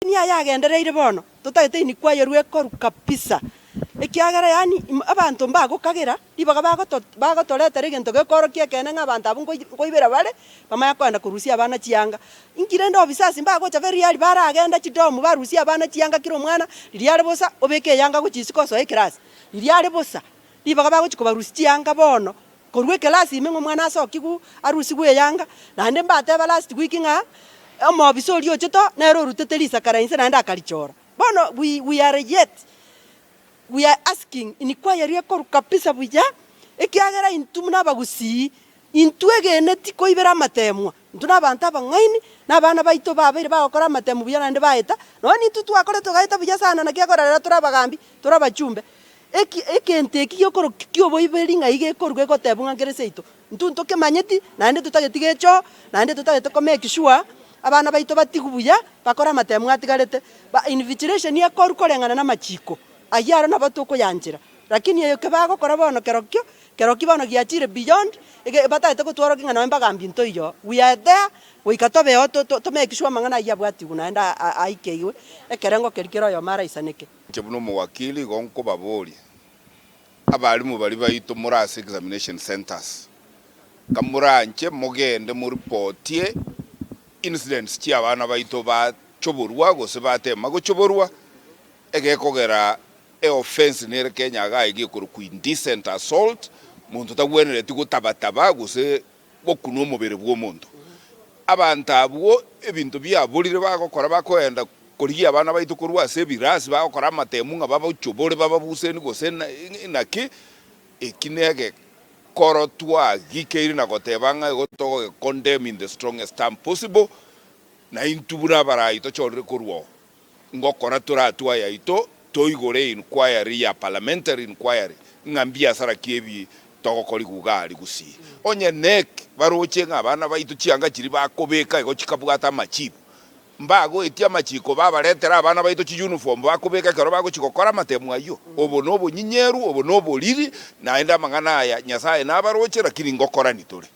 Lakini aya agendereire bono, totagete inquiry ekorwe kabisa, ekiagera yaani abanto mbagokagera ribaga bagoto bagotoretera egento gekoorokia ekeene ng'a abanto abwo nkoi nkoibera bare, bamanye kogenda korusia abana chianga. Inki rende obisasi mbagocha very early baragenda chidorm barusie abana chianga kera omwana, riria are bosa obeke eyanga gochia isiko osoe eclass, riria are bosa, ribaga bagochia kobarusia chianga bono, Korwa ekelasi ime ng'a omwana asokigwe arusigwe eyanga, naende mbateba last week ng'a omoofisa oria ochete oo nere orutete risakara inse naende akarichora. Bono we we are yet we are asking inquiry ekorwa kabisa buya, ekiagera intwe buna abagusii, intwe egeneti koibera amatemwa, intwe na abanto abang'aini, na abana baito babeire bagokora amatemu buya naende baeta, nonya nintwe twakorete togaeta buya sana naki ekorera tore abagambi, tore abachumbe. Eki egento eki gekorokwa kioboiberi ng'ai gekorwa gegotebwa ng'a nkere seito, intwe ntokemanyeti, naende totageti gecha oo, naende totagete ko make sure abana baito batigwe buya, bakore amatemu atigarete, ba invigilation ekorwa koreng'ana na amachiko, ayio aro nabo tokoyanchera. Lakini eye kebagokora bono kerokio, kerokio bono giachire beyond, ege batagete gotworokia ng'a nonye mbagambi ntoiyo, we are there goika tobe oo to to make sure amang'ana ayio abwatigwe naende aikeigwe, ekerengo keria kera oyomo araisaneke. Inche buna omowakili igo nkobaboria, abalimu baria baito more ase examination centres, kamoranche mogende moripotie incidents chia abana baito bachoborwa gose batema gochoborwa, egekogera eoffense nere Kenya igaa iga ekorokwa indecent assault, monto tagwenereti gotabataba gose gokuna omobere bw'omonto. Abanto abwo ebinto biaborire bagokora bakoenda korigia abana baito korwa ase ebirasi bagokora amatemu ng'a babochobore bababuseni gose naki, eki negekoro twagikeire na goteba ng'a igo togoge condemn in the strongest term possible, na intwe buna abarai tochorire korwa oo. Ngokora tore atua yaito toigore inquiry ya parliamentary inquiry ng'a mbiasara ki ebi togokorigwa iga aria gusii. Onye nec baroche ng'a abana baito chianga chiria bakobeka igo chikabwata amachibu, mbagoetie amachiko babaretere abana baito chi uniform bakobeka ekero bagochia gokora amatemu ayio. Obo nobonyinyeru, obo noboriri, naende amang'ana aya Nyasaye nabaroche lakini ngokorani tore.